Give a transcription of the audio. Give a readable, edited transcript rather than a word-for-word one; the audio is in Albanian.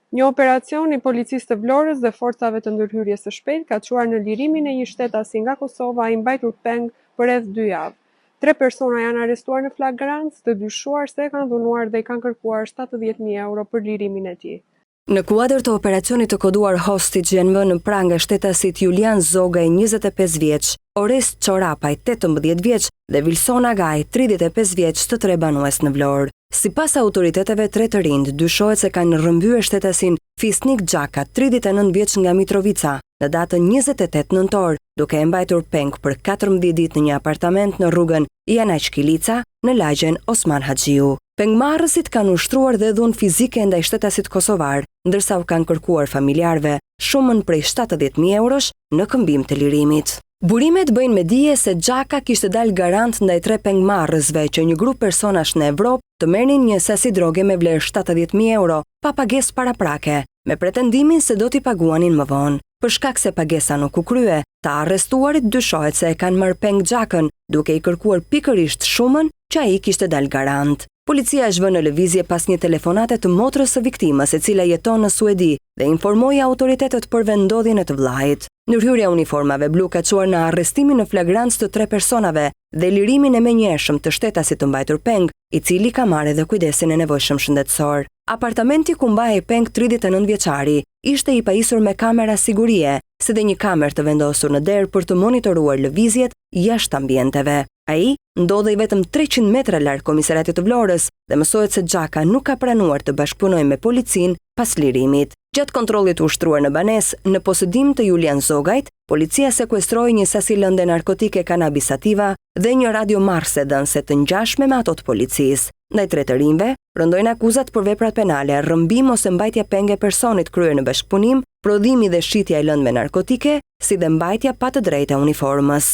Një operacion i Policisë së Vlorës dhe Forcave të Ndërhyrjes së Shpejtë ka çuar në lirimin e një shtetasi nga Kosova i mbajtur peng për rreth dy javë. Tre persona janë arrestuar në flagrancë, të dyshuar se e kanë dhunuar dhe i kanë kërkuar 70.000 euro për lirimin e tij. Në kuadër të operacionit të koduar Hostage janë vënë në pranga shtetasit Julian Zogaj, 25 vjeç, Orest Çorapaj, 18 vjeç dhe Vilson Agaj, 35 vjeç, të tre banues në Vlorë. Sipas autoriteteve tre të rinjtë dyshohet se kanë rrëmbyer shtetasin Fisnik Xhaka, 39 vjeç nga Mitrovica, në datën 28 nëntor, duke e mbajtur peng për 14 ditë në një apartament në rrugën Janaq Kilica, në lagjen Osman Haxhiu. Pengmarrësit kanë ushtruar dhe dhunë fizike ndaj shtetasit kosovar, ndërsa u kanë kërkuar familjarëve shumën prej 70.000 eurosh në këmbim të lirimit. Burimet bëjnë me dije se Xhaka kishte dalë garant ndaj tre pengmarrësve që një grup personash në Evropë të merrnin një sasi droge me vlerë 70.000 euro pa pagesë paraprake, me pretendimin se do t'i paguanin më vonë. Për shkak se pagesa nuk u krye, të arrestuarit dyshohet se e kanë marrë peng Xhakën, duke i kërkuar pikërisht shumën që ai kishte dalë garant. Policia është vënë në lëvizje pas një telefonate të motrës së viktimës, e cila jeton në Suedi dhe informoi autoritetet për vendndodhjen e të vëllait. Ndërhyrja e uniformave blu ka çuar në arrestimin në flagrancë të tre personave dhe lirimin e menjëhershëm të shtetasit të mbajtur peng, i cili ka marrë edhe kujdesin e nevojshëm shëndetësor. Apartamenti ku mbahej peng 39 vjeçari ishte i pajisur me kamera sigurie, si dhe një kamerë të vendosur në derë për të monitoruar lëvizjet jashtë ambienteve. Ai ndodhej vetëm 300 metra larg komisariatit të Vlorës dhe mësohet se Xhaka nuk ka pranuar të bashkëpunojë me policinë pas lirimit. Gjatë kontrollit të ushtruar në banesë, në posedim të Julian Zogajt, policia sekuestroi një sasi lënde narkotike cannabis sativa dhe një radiomarrëse dhënëse të ngjashme me ato të policisë. Ndaj tre të rinjve, rëndojnë akuzat për veprat penale, rrëmbim ose mbajtja peng e personit kryer në bashkëpunim, prodhimi dhe shitja e lëndëve narkotike, si dhe mbajtja pa të drejtë e uniformës.